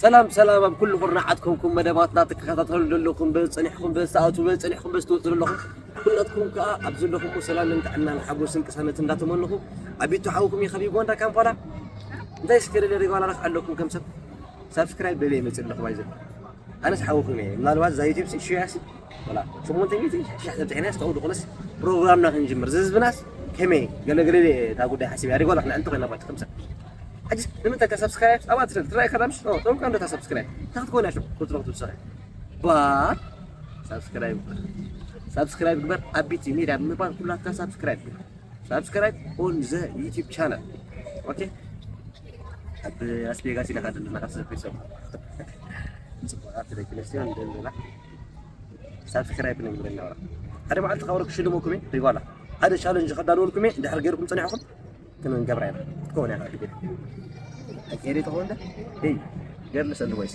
ሰላም ሰላም፣ ኣብ ኩሉ ኩርናዓት ኮንኩም መደባትና ትከታተሉ ዘለኹም፣ በዚ ጸኒሕኩም፣ በዚ ትኣትዉ፣ በዚ ጸኒሕኩም፣ በዚ ትወጽኡ ዘለኹም፣ ኩላትኩም ከኣ ኣብ ዘለኹምዎ ሰላምን ጥዕናን ሓጎስን ቅሳነትን እንዳተመነኹ፣ ኣቢቱ ሓውኩም እየ ካብ ዩጋንዳ ካምፓላ። እንታይ እስከ ደለ ሪጓላ ረፍዓ ኣለኩም ከም ሰብ ሳብስክራይብ ደለ ይመጽእ ኣለኹም ኣይዘ ኣነስ ሓውኩም እየ። ምናልባት እዛ ዩቲብ ሲ ሽያሲ ወላ ሸሞንተ ሚእቲ ሽሕ ተብፅሕና ስተውዱ ኮነስ ፕሮግራምና ክንጅምር ዝህዝብናስ ከመይ ገለገለ እታ ጉዳይ ሓሲብ ያሪጓላ ክነዕንቶ ኮይና ባቲ ከም ሰብ ሕጂ ንምንታይ እታ ሳብስክራይብ ኣብኣ ትረአ ትረኣየካ ዳምሽ ጠምቃ እንዶ እታ ሳብስክራይብ እንታይ ክትኮን እያ ክትረኽብ ትብሰኸ ባ ሳብስክራይብ ሳብስክራይብ ግበር ኣቢቲ ሜድያ ብምባል ኩላትካ ሳብስክራይብ ግበር ሳብስክራይብ on the YouTube channel okay ኣብ ኣስቤጋስ ኢና ካደለና ካብ ሰብ ቤተሰብ ጽቡቃት ደቂ ኣንስትዮ እንደና ሳብስክራይብ ነግብረና ሓደ መዓልቲ ካብ ወረክ ሽልመኩም ሪጓላ ሓደ ቻለንጅ ከዳልወልኩም እንድሕር ገይርኩም ጸኒሕኩም ክንገብራ ኢና ክትከውን እያ ዲቤት ኣቀሪ ተኾን ደ ይ ገርልስ and boys